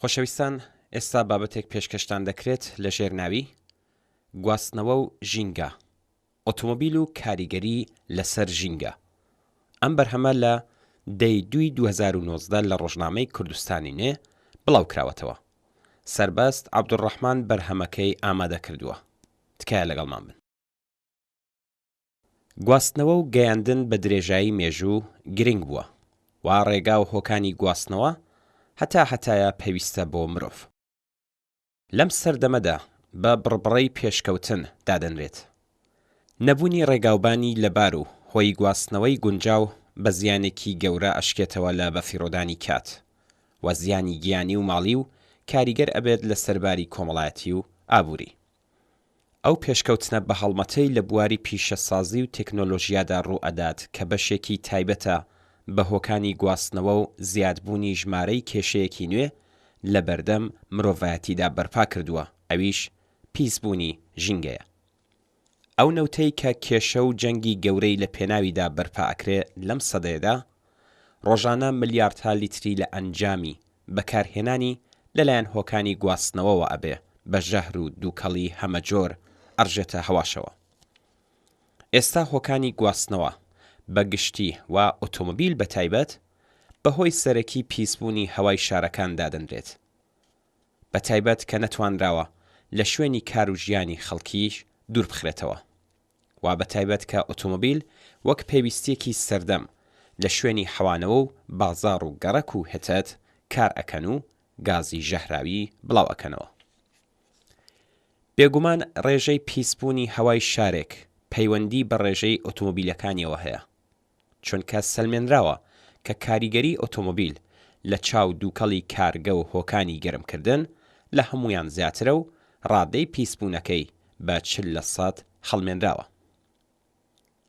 خۆشەویستان ئێستا بابەتێک پێشکەشتان دەکرێت لە ژێر ناوی، گواستنەوە و ژینگە، ئۆتۆمۆبیل و کاریگەری لەسەر ژینگە. ئەم بەرهەمە لە دەی دووی 2019 لە ڕۆژنامەی کوردستانی نوێ بڵاو کراوەتەوە. سەربەست عەبدولڕەحمان بەرهەمەکەی ئامادە کردووە. تکایە لەگەڵمان بن. گواستنەوە و گەیاندن بە درێژایی مێژوو گرنگ بووە و ڕێگا و هۆکانی گواستنەوە هەتا هەتایە پێویستە بۆ مرۆڤ. لەم سەردەمەدا بە بڕبڕەی پێشکەوتن دادەنرێت. نەبوونی ڕێگاوبانی لەبار و هۆی گواستنەوەی گونجاو بە زیانێکی گەورە ئەشکێتەوە لە بەفیڕۆدانی کات و زیانی گیانی و ماڵی و کاریگەر ئەبێت لەسەر باری کۆمەڵایەتی و ئابووری. ئەو پێشکەوتنە بە هەڵمەتەی لە بواری پیشەسازی و تەکنۆلۆژیادا ڕووئەدات کە بەشێکی تایبەتە بە هۆکانی گواستنەوە و زیادبوونی ژمارەی کێشەیەکی نوێ لە بەردەم مرۆڤایەتیدا بەرپا کردووە ئەویش پیسبوونی ژینگەیە. ئەو نەوتەی کە کێشە و جەنگی گەورەی لە پێناویدا بەرپا ئەکرێ لەم سەدەیەدا ڕۆژانە ملیاردها لیتری لە ئەنجامی بەکارهێنانی لەلایەن هۆکانی گواستنەوەوە ئەبێ بە ژەهر و دووکەڵی هەمەجۆر ئەڕژێتە هەواشەوە. ئێستا هۆکانی گواستنەوە بە گشتی و ئۆتۆمۆبیل بە تایبەت بە هۆی سەرەکی پیسبوونی هەوای شارەکان دادەنرێت. بە تایبەت کە نەتوانراوە لە شوێنی کار و ژیانی خەڵکیش دوور بخرێتەوە. وا بە تایبەت کە ئۆتۆمۆبیل وەک پێویستیەکی سەردەم لە شوێنی حەوانەوە و بازاڕ و گەڕەک و هتد کار ئەکەن و گازی ژەهراوی بڵاو ئەکەنەوە. بێگومان ڕێژەی پیسبوونی هەوای شارێک پەیوەندی بە ڕێژەی ئۆتۆمۆبیلەکانیەوە هەیە. چونکە سەلمێنراوە کە کاریگەری ئۆتۆمۆبیل لە چاو دووکەڵی کارگە و هۆکانی گەرمکردن لە هەموویان زیاترە و ڕادەی پیسبوونەکەی بە 40 لە سەد خەڵمێنراوە.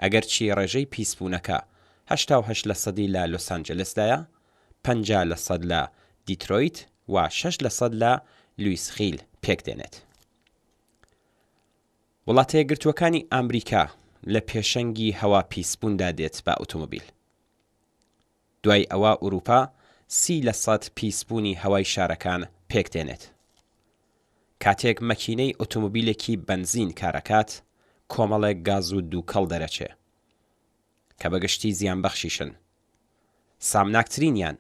ئەگەرچی ڕێژەی پیسبوونەکە 88 لە سەدی لە لۆسانجەلسدایە، 50 لە سەد لە دیترۆیت و 6 لە سەد لە لویسغیل پێکدێنێت. وڵاتەیەکگرتووەکانی ئامریکا لە پێشەنگی هەوا پیسبووندا دێت بە ئوتومبیل. دوای ئەوە ئورووپا 30 لە سەد پیسبوونی هەوای شارەکان پێک دێنێت. کاتێک مەکینەی ئوتومبیلێکی بەنزین کارئەکات کۆمەڵێک گاز و دووکەڵ دەرەچێ کە بە گشتی زیانبەخشیشن. سامناکترینیان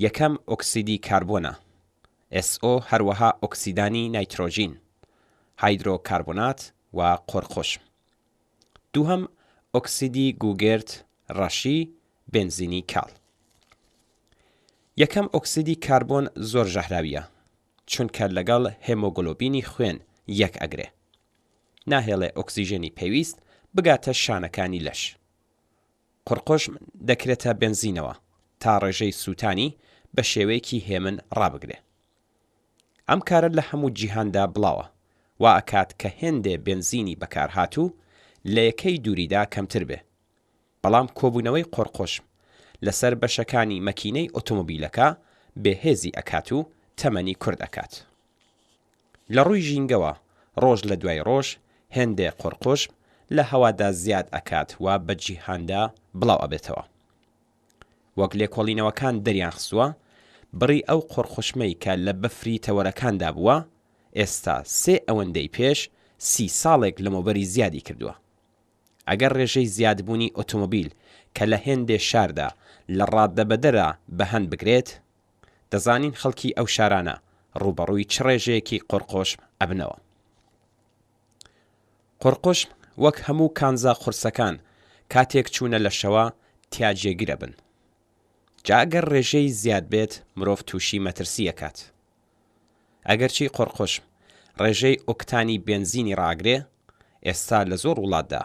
یەکەم ئۆکسیدی کاربۆنە، SO هەروەها ئۆکسیدانی نایترۆجین، هایدرۆکاربۆنات و قۆرقوشم. دووهەم ئۆکسیدی گوگرد، ڕەشی، بێنزینی کاڵ. یەکەم ئۆکسیدی کاربۆن زۆر ژەهراوییە، چونکە لەگەڵ هێمۆگلۆبینی خوێن یەک ئەگرێ. ناهێڵێ ئۆکسیژێنی پێویست بگاتە شانەکانی لەش. قوڕقوشم دەکرێتە بێنزینەوە تا ڕێژەی سووتانی بە شێوەیەکی هێمن ڕابگرێ. ئەم کارە لە هەموو جیهاندا بڵاوە، وا ئەکات کە هێندێ بێنزینی بەکارهاتوو لە یەکەی دووریدا کەمتر بێ. بەڵام کۆبوونەوەی قۆرقوشم لەسەر بەشەکانی مەکینەی ئۆتۆمۆبیلەکە بێهێزی ئەکات و تەمەنی کورت ئەکات. لە ڕووی ژینگەوە ڕۆژ لە دوای ڕۆژ هێندێ قۆرقوشم لە هەوادا زیاد ئەکات و بە جیهاندا بڵاو ئەبێتەوە. وەک لێکۆڵینەوەکان دەریانخستووە، بڕی ئەو قۆرقوشمەی کە لە بەفری تەوەرەکاندا بووە، ئێستا سێ ئەوەندەی پێش سی ساڵێک لەمەوبەری زیادی کردووە. ئەگەر ڕێژەی زیادبوونی ئۆتۆمۆبیل کە لە هێندێ شاردا لە ڕادەبەدەرە بەهەند بگرێت، دەزانین خەڵکی ئەو شارانە ڕووبەڕووی چ ڕێژەیەکی قۆرقۆشم ئەبنەوە. قۆرقۆشم وەک هەموو کانزا قورسەکان کاتێک چوونە لەشەوە تیا جێگر ئەبن. جا ئەگەر ڕێژەی زیاد بێت مرۆڤ تووشی مەترسی ئەکات. ئەگەرچی قۆرقۆشم ڕێژەی ئۆکتانی بێنزینی ڕائەگرێ، ئێستا لە زۆر وڵاتدا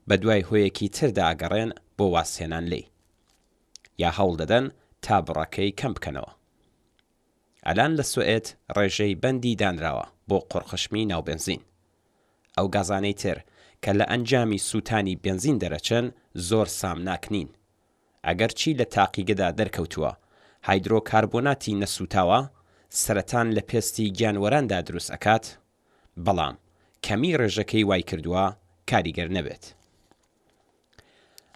بەدوای هۆیەکی تردا ئەگەڕێن بۆ وازهێنان لێی. یا هەوڵ دەدەن تا بڕەکەی کەم بکەنەوە. ئەلان لە سوئێد ڕێژەی بەندی دانراوە بۆ قۆرقشمی ناو بێنزین. ئەو گازانەی تر کە لە ئەنجامی سووتانی بێنزین دەرەچن زۆر سامناک نین. ئەگەر چی لە تاقیگەدا دەرکەوتووە هایدرۆکاربۆناتی نەسووتاوە سەرەتان لە پێستی گیانوەراندا دروست ئەکات، بەڵام کەمی ڕێژەکەی وایکردووە کاریگەر نەبێت.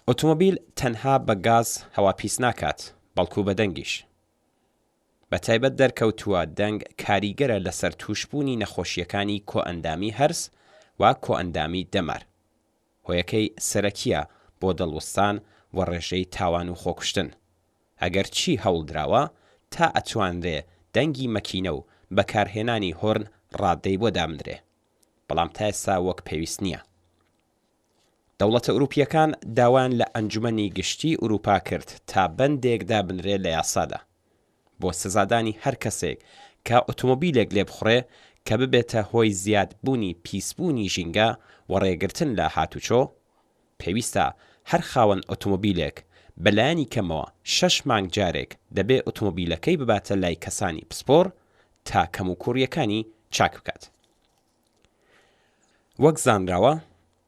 ئۆتۆمۆبیل تەنها بە گاز هەوا پیس ناکات، بەڵکو بە دەنگیش. بەتایبەت دەرکەوتووە دەنگ کاریگەرە لەسەر تووشبوونی نەخۆشییەکانی کۆئەندامی هەرس و کۆئەندامی دەمار. هۆیەکەی سەرەکییە بۆ دڵوستان و ڕێژەی تاوان و خۆکوشتن. ئەگەر چی هەوڵدراوە تا ئەتوانرێ دەنگی مەکینە و بەکارهێنانی هۆرن ڕادەی بۆ دابنرێ. بەڵام تا ئێستا وەک پێویست نییە. دەوڵەتە ئوروپییەکان داوایان لە ئەنجومەنی گشتیی ئوروپا کرد تا بەندێک دابنرێ لە یاسادا بۆ سزادانی هەر کەسێک کە ئۆتۆمۆبیلێک لێبخوڕێ کە ببێتە هۆی زیاد بوونی پیسبوونی ژینگە و ڕێگرتن لە هاتوچۆ، پێویستە هەر خاوەن ئۆتۆمۆبیلێک بە لایەنی کەمەوە شەش مانگ جارێک دەبێ ئۆتۆمۆبیلەکەی بباتە لای کەسانی پسپۆڕ تا کەموکوڕییەکانی چاک بکات. وەک زانراوە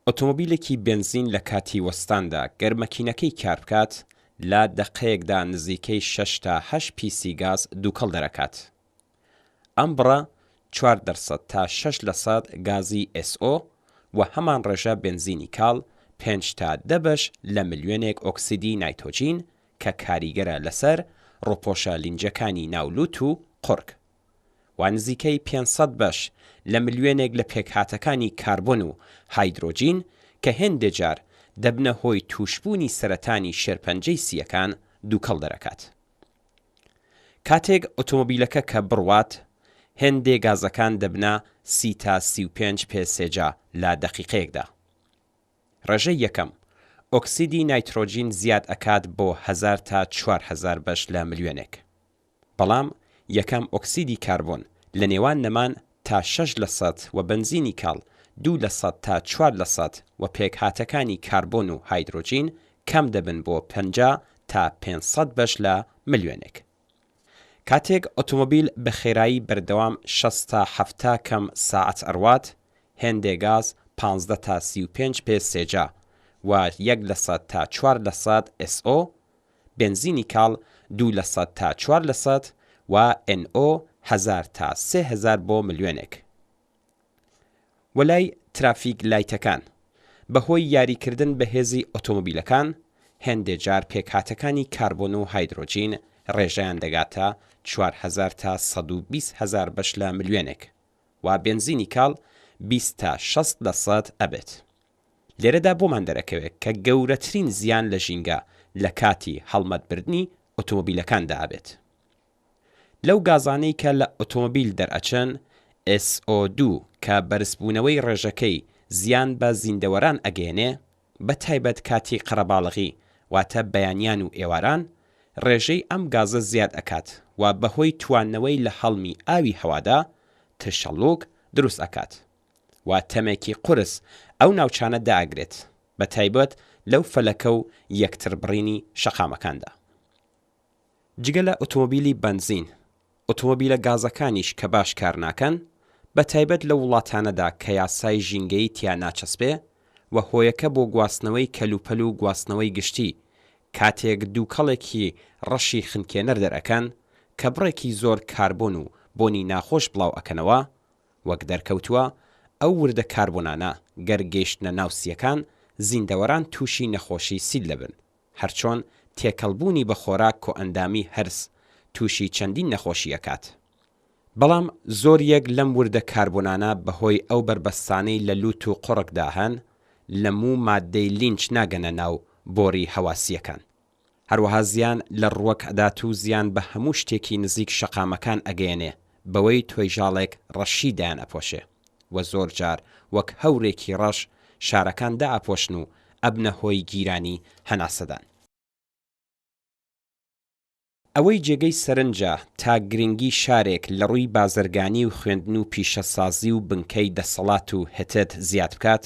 ئۆتۆمۆبیلێکی بێنزین لە کاتی وەستاندا گەر مەکینەکەی کار بکات لە دەقەیەکدا نزیکەی شەش تا هەشت پیسی گاز دووکەڵ دەرەکات. ئەم بڕە 4% تا 6% گازی SO و هەمان ڕێژە بێنزینی کاڵ پێنج تا دە بەش لە ملیۆنێک ئۆکسیدی نایتۆجین کە کاریگەرە لەسەر ڕوپۆشە لینجەکانی ناو لوت و قوڕگ. و نزیکەی 500 بەش لە ملیۆنێک لە پێکهاتەکانی کاربۆن و هایدرۆجین کە هێندێ جار دەبنە هۆی تووشبوونی سەرەتانی شێرپەنجەی سییەکان دووکەڵ دەرەکات. کاتێک ئۆتۆمۆبیلەکە کە بڕوات هێندێ گازەکان دەبنە سی تا 35 پێ سێجا لە دەقیقەیەکدا. ڕێژەی یەکەم، ئۆکسیدی نایترۆجین زیاد ئەکات بۆ هەزار تا 4000 بەش لە ملیۆنێک. بەڵام یەکەم ئۆکسیدی کاربۆن لە نێوان نەمان تا شەش لە سەد و بەنزینی کاڵ دوو لە سەد تا چوار لە سەد و پێکهاتەکانی کاربۆن و هایدرۆجین کەم دەبن بۆ 50 تا 500 بەش لە ملیۆنێک. کاتێک ئۆتۆمۆبیل بە خێرایی بەردەوام 60 تا 70 کم ساعەت ئەڕوات، هێندێ گاز 15 تا 35 پێ سێجا و یەک لە سەد تا چوار لە سەد SO بێنزینی کاڵ دوو لە سەد تا چوار لە سەد و NO هەزار تا 3000 بۆ ملیۆنێک. وە لای ترافیک لایتەکان، بە هۆی یاریکردن بە هێزی ئۆتۆمۆبیلەکان، هێندێ جار پێکهاتەکانی کاربۆن و هایدرۆجین ڕێژەیان دەگاتە 4000 تا 120 هەزار بەش لە ملیۆنێک و بێنزینی کاڵ 20 تا 60 لە سەد ئەبێت. لێرەدا بۆمان دەرەکەوێت کە گەورەترین زیان لە ژینگە لە کاتی هەڵمەت بردنی ئۆتۆمۆبیلەکاندا ئەبێت. لەو گازانەی کە لە ئۆتۆمۆبیل دەرئەچن، SO2 کە بەرزبوونەوەی ڕێژەکەی زیان بە زیندەوەران ئەگەیەنێ، بە تایبەت کاتی قەرەباڵغی واتە بەیانیان و ئێواران، ڕێژەی ئەم گازە زیاد ئەکات و بەهۆی توانەوەی لە هەڵمی ئاوی هەوادا تشەڵوک دروست ئەکات. و تەمێکی قورس ئەو ناوچانە دائەگرێت، بە تایبەت لەو فەلەکە و یەکتربڕینی شەقامەکاندا. جگە لە ئۆتۆمۆبیلی بەنزین، ئۆتۆمۆبیلە گازەکانیش کە باش کار ناکەن، بە تایبەت لەو وڵاتانەدا کە یاسای ژینگەیی تیا ناچەسپێ و هۆیەکە بۆ گواستنەوەی کەلوپەل و گواستنەوەی گشتی کاتێک دووکەڵێکی ڕەشی خنکێنەر دەرئەکەن کە بڕێکی زۆر کاربۆن و بۆنی ناخۆش بڵاو ئەکەنەوە، وەک دەرکەوتووە ئەو وردە کاربۆنانە گەر گەیشتنە ناو سییەکان، زیندەوەران تووشی نەخۆشی سیل دەبن، هەرچۆن تێکەڵبوونی بە خۆراک کۆئەندامی هەرس تووشی چەندین نەخۆشی ئەکات. بەڵام زۆر یەک لەم وردە کاربۆنانە بەهۆی ئەو بەربەستانەی لە لووت و قوڕگدا هەن، لە موو ماددەی لینج ناگەنە ناو بۆری هەوا سییەکان. هەروەها زیان لە ڕووەک ئەدات و زیان بە هەموو شتێکی نزیک شەقامەکان ئەگەیەنێ بەوەی تۆیژاڵێک ڕەشی دایان ئەپۆشێ و زۆر جار وەک هەورێکی ڕەش شارەکان دائەپۆشن و ئەبنە هۆی گیرانی هەناسەدان. ئەوەی جێگەی سەرنجە تا گرنگی شارێک لە ڕووی بازرگانی و خوێندن و پیشەسازی و بنکەی دەسەڵات و هتد زیاد بکات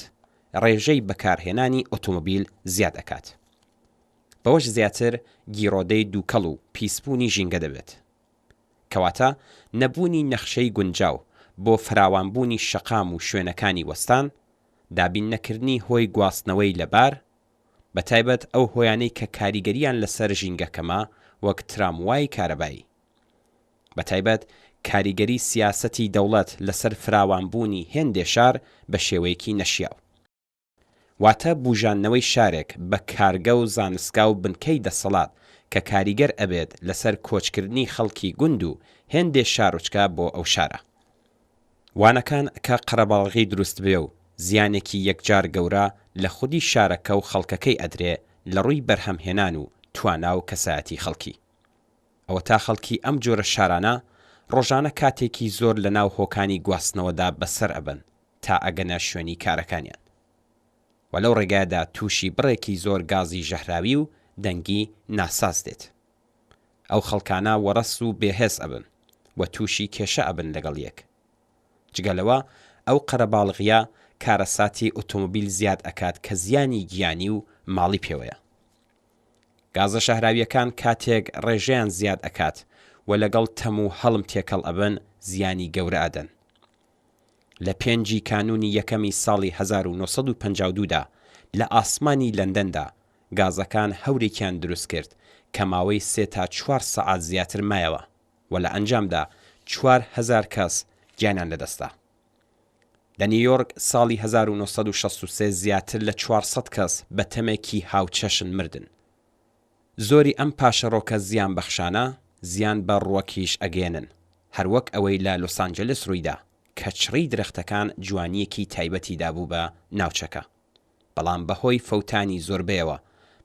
ڕێژەی بەکارهێنانی ئۆتۆمۆبیل زیاد ئەکات. بەوەش زیاتر گیڕۆدەی دووکەڵ و پیسبوونی ژینگە دەبێت. کەواتە نەبوونی نەخشەی گونجاو بۆ فراوانبوونی شەقام و شوێنەکانی وەستان، دابین نەکردنی هۆی گواستنەوەی لەبار، بەتایبەت ئەو هۆیانەی کە کاریگەرییان لەسەر ژینگە کەمە وەک تراموای کارەبایی. بەتایبەت کاریگەری سیاسەتی دەوڵەت لەسەر فراوانبوونی هێندێ شار بە شێوەیەکی نەشیاو. واتە بوژاندنەوەی شارێک بە کارگە و زانستگا و بنکەی دەسەڵات کە کاریگەر ئەبێت لەسەر کۆچکردنی خەڵکی گوند و هێندێ شارۆچکە بۆ ئەو شارە. وانەکان کە قەرەباڵغی دروست بێ و زیانێکی یەکجار گەورە لە خودی شارەکە و خەڵکەکەی ئەدرێ لە ڕووی بەرهەمهێنان و توانا و کەسایەتی خەڵکی. ئەوەتا خەڵکی ئەم جۆرە شارانە ڕۆژانە کاتێکی زۆر لە ناو هۆکانی گواستنەوەدا بەسەر ئەبەن تا ئەگەنە شوێنی کارەکانیان و لەو ڕێگایەدا تووشی بڕێکی زۆر گازی ژەهراوی و دەنگی ناساز دێت. ئەو خەڵکانە وەڕەس و بێهێز ئەبن و تووشی کێشە ئەبن لەگەڵ یەک. جگە لەوە ئەو قەرەباڵغییە کارەساتی ئۆتۆمۆبیل زیاد ئەکات کە زیانی گیانی و ماڵی پێوەیە. گازە ژەهراوییەکان کاتێک ڕێژەیان زیاد ئەکات و لەگەڵ تەم و هەڵم تێکەڵ ئەبن زیانی گەورە ئەدەن. لە پێنجی کانوونی یەکەمی ساڵی 1952 دا لە ئاسمانی لەندەندا گازەکان هەورێکیان دروست کرد کە ماوەی سێ تا چوار سەعات زیاتر مایەوە و لە ئەنجامدا 4000 کەس گیانیان لەدەستدا. لە نیویۆرک ساڵی 1963 زیاتر لە 400 کەس بە تەمێکی هاوچەشن مردن. زۆری ئەم پاشەڕۆکە زیانبەخشانە زیان بە ڕووەکیش ئەگەیەنن، هەروەک ئەوەی لە لۆسانجەلس ڕوویدا کە چڕی درەختەکان جوانییەکی تایبەتی دابوو بە ناوچەکە. بەڵام بەهۆی فەوتانی زۆربەیەوە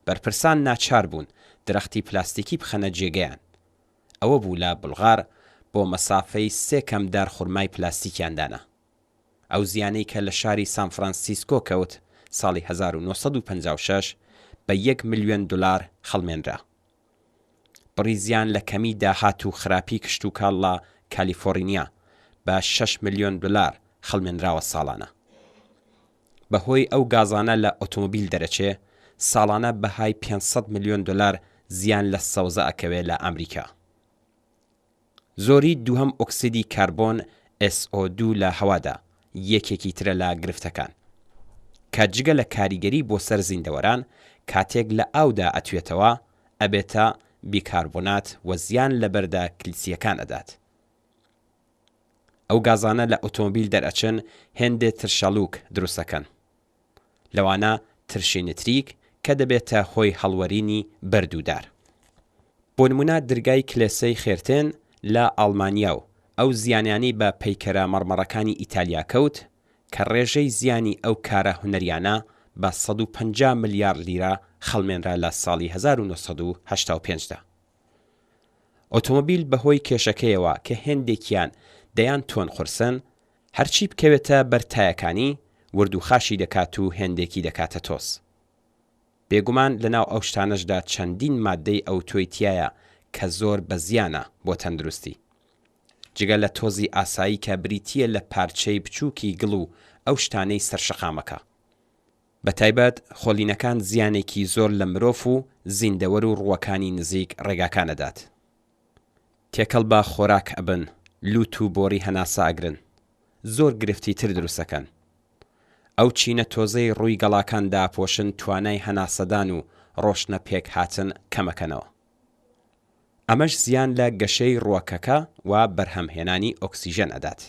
بەرپرسان ناچار بوون درەختی پلاستیکی بخەنە جێگەیان. ئەوە بوو لە بولغار بۆ مەسافەی سێ کم دارخورمای پلاستیکیان دانا. ئەو زیانەی کە لە شاری سانفرانسیسکۆ کەوت ساڵی 1956 بە یەک ملیۆن دۆلار خەڵمێنرا. بڕی زیان لە کەمی داهات و خراپی کشتوکاڵ لە کالیفۆڕینیا بە شەش ملیۆن دۆلار خەڵمێنراوە ساڵانە. بەهۆی ئەو گازانە لە ئۆتۆمۆبیل دەرەچێ، ساڵانە بەهای 500 ملیۆن دۆلار زیان لە سەوزە ئەکەوێ لە ئەمریکا. زۆری دووهەم ئۆکسیدی کاربۆن SO2 لە هەوادا یەکێکی ترە لە گرفتەکان. کە جگە لە کاریگەری بۆ سەر زیندەوەران، کاتێک لە ئاودا ئەتوێتەوە ئەبێتە بیکاربۆنات و زیان لە بەردە کلسییەکان ئەدات. ئەو گازانە لە ئۆتۆمۆبیل دەرئەچن هێندێ ترشەڵوک دروستەکەن. لەوانە ترشی نتریک کە دەبێتە هۆی هەڵوەرینی بەرد و دار. بۆ نموونە درگای کلێسەی خێرتێن لە ئاڵمانیا و ئەو زیانانەی بە پەیکەرە مەڕمەڕەکانی ئیتالیا کەوت کە ڕێژەی زیانی ئەو کارە هونەریانە بە 150 ملیار لیرە خەڵمێنرا لە ساڵی 1985 دا. ئۆتۆمۆبیل بەهۆی کێشەکەیەوە کە هێندێکیان دەیان تۆن قورسن، هەرچی بکەوێتە بەر تایەکانی، ورد و خاشی دەکات و هێندێکی دەکاتە تۆز. بێگومان لەناو ئەو شتانەشدا چەندین ماددەی ئەوتۆی تیایە کە زۆر بە زیانە بۆ تەندروستی. جگە لە تۆزی ئاسایی کە بریتییە لە پارچەی بچووکی گڵ و ئەو شتانەی سەر شەقامەکە. بەتایبەت خۆلینەکان زیانێکی زۆر لە مرۆف و زیندەوەر و ڕووەکانی نزیک ڕێگاکان ئەدات. تێکەڵ بە خۆراک ئەبن، لوت و بۆری هەناسە ئەگرن. زۆر گرفتی تر دروست ئەکەن. ئەو چینە تۆزەی ڕووی گەڵاکان دائەپۆشن توانای هەناسەدان و ڕۆشنە پێک هاتن کەمەکەنەوە. ئەمەش زیان لە گەشەی ڕووەکەکە و بەرهەمهێنانی ئۆکسیژەن ئەدات.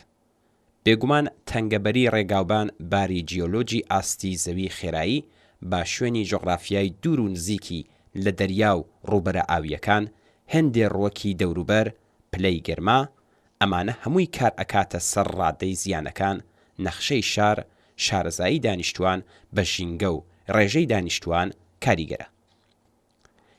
بێگومان تەنگەبەری ڕێگاوبان باری جیۆلۆجی ئاستی زەوی خێرایی با شوێنی جوغرافیای دوور و نزیکی لە دەریا و ڕووبەرە ئاوییەکان هێندێ ڕووەکی دەوروبەر پلەی گەرما ئەمانە هەمووی کار ئەکاتە سەر ڕادەی زیانەکان نەخشەی شار شارەزایی دانیشتوان بە ژینگە و ڕێژەی دانیشتوان کاریگەرە.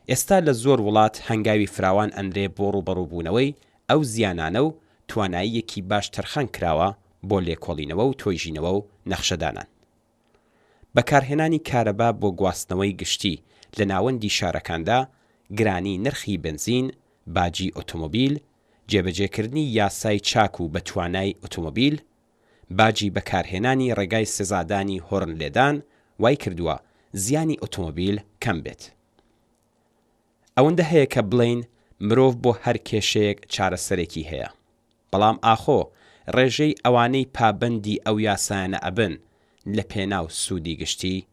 ئێستا لە زۆر وڵات هەنگاوی فراوان ئەنرێ بۆ ڕووبەڕووبوونەوەی ئەو زیانانە و تواناییەکی باش تەرخان کراوە بۆ لێکۆڵینەوە و تۆیژینەوە و نەخشەدانان. بەکارهێنانی کارەبا بۆ گواستنەوەی گشتی لە ناوەندی شارەکاندا، گرانی نرخی بەنزین، باجی ئۆتۆمۆبیل، جێبەجێکردنی یاسای چاک و بەتوانای ئۆتۆمۆبیل، باجی بەکارهێنانی ڕێگای سزادانی هۆرن لێدان وایکردووە زیانی ئۆتۆمۆبیل کەم بێت. ئەوەندە هەیە کە بڵێین مرۆڤ بۆ هەر کێشەیەک چارەسەرێکی هەیە. بەڵام ئاخۆ ڕێژەی ئەوانەی پابەندی ئەو یاسایانە ئەبن لە پێناو سوودی گشتی؟